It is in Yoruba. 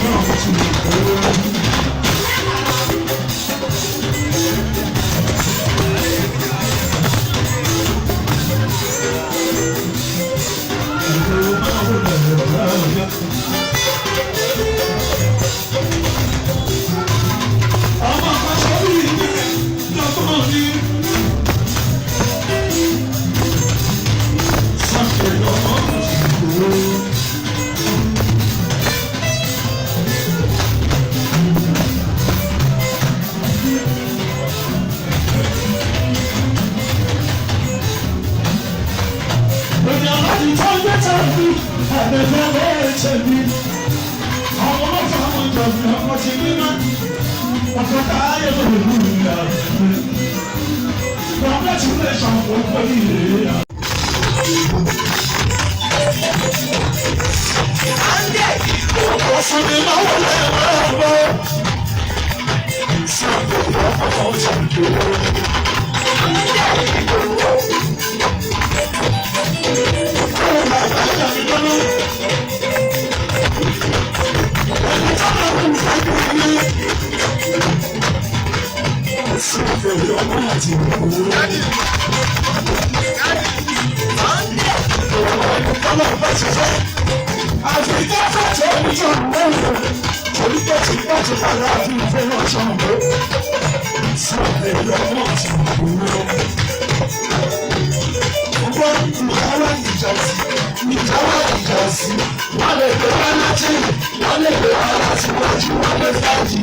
Náà ti kú. Ọmọ kan ṣe bí lọ́gbọ́n ní. Sunday lọ́mọ ti kú. Lórí aláàjì tó ń gbé tẹ̀lé, ẹ̀ẹ́dẹ̀gbẹ́ lẹ́ẹ̀ṣẹ̀ mi. Àwọn ọlọ́fà àwọn ìjọba ọkọ̀ ti ní náà. Ọkọ̀ táyé lórí ìlú ìyá rẹ̀. Congratulations, gbogbo ilé. Ọ̀sán mi máa wọlé ẹ̀rọ. Sunday lọ́mọ ti kú. Wọ́n lè gbé wá láti, wọ́n lè gbé wá láti wájú, wọ́n lè fàájì.